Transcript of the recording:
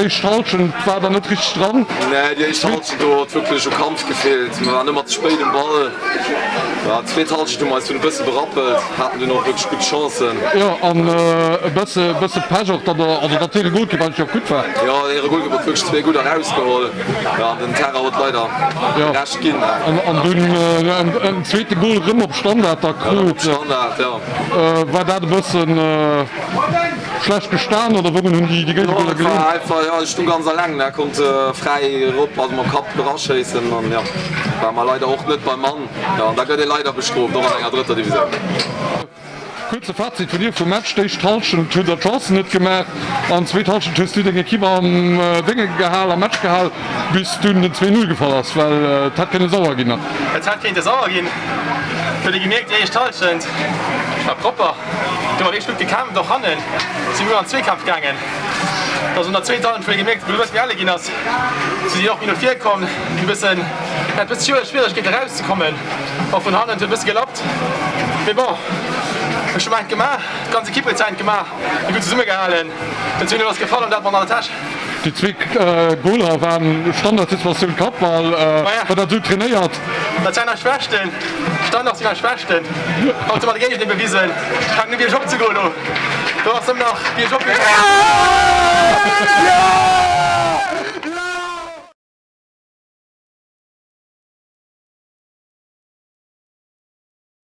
D'éischt Hallschent war der net richteg dran. Nee, déi éischt Hallschent do huet wierklech u Kampf gefeelt. Mir waren ëmmer ze spéit um Ball. Ja, d'zweet Hallschent hu mer eis dunn e bësse berappelt, haten dunn och wierklech gutt Chancen. Jo, an e bësse bësse Pech och, datt der, also datt hire Golkipp eigentlech och gutt war. Jo, hire Golkipp huet wierklech zwee gutt erausgeholl. Jo, an den Terra huet leider de Rescht ginn. An an dunn en zweete Gol erëm op Standard da krut. Standard, jo. War dat e bëssen schlecht gestan oder wourun hunn déi Géigegoler geleeën? Jo, einfach, jo, ech stung ganz alleng, da konnt fräi erop, also mam Kapp eraschéissen an jo, war mer leider och net beim Mann, jo, an da gëtt ee leider bestrooft, och an enger drëtter Divisioun. Kuerze Fazit vun dir vum Match, D'éischt Hallschent hutt der d'Chancen net gemaach an d'zweet Hallschent hues du deng Ekipp am Dénge gehal, am Match gehal, bis dunn den 2, 0 gefall ass, well et hätt kënne sauer ginn nach. Et hätt kéinte sauer ginn, huet ee gemierkt. Déi éischt Hallschent war propper, do hu mer richteg gutt gekämpft, och hannen si mir gutt an d'Zweekämpf gaangen. Et ass an der zweeter Hallschent, wou ee gemierkt huet, wou e bësse méi elle ginn ass, si si och méi no vir komm, e bëssen, hat e bësse Schwieregkeeten erauszekommen, och vun hannen, et huet e bësse gelappt. Mee bon, ech hu mäint gemaach, d'ganz Ekipp huet säint gemaach, mir hu gutt zesummegehalen, den 2, 0 ass gefall an dat mat an der Täsch. Déi zwee Goler waren Standardsituatioun, Kappball, war dat esou trainéiert? Dat waren eis Schwächten, Standards sinn eis Schwächten. Haut hu mer de Géigenden bewisen, et fänkt un biergop ze goen elo. Do ass ëmmer nach biergop gaangen.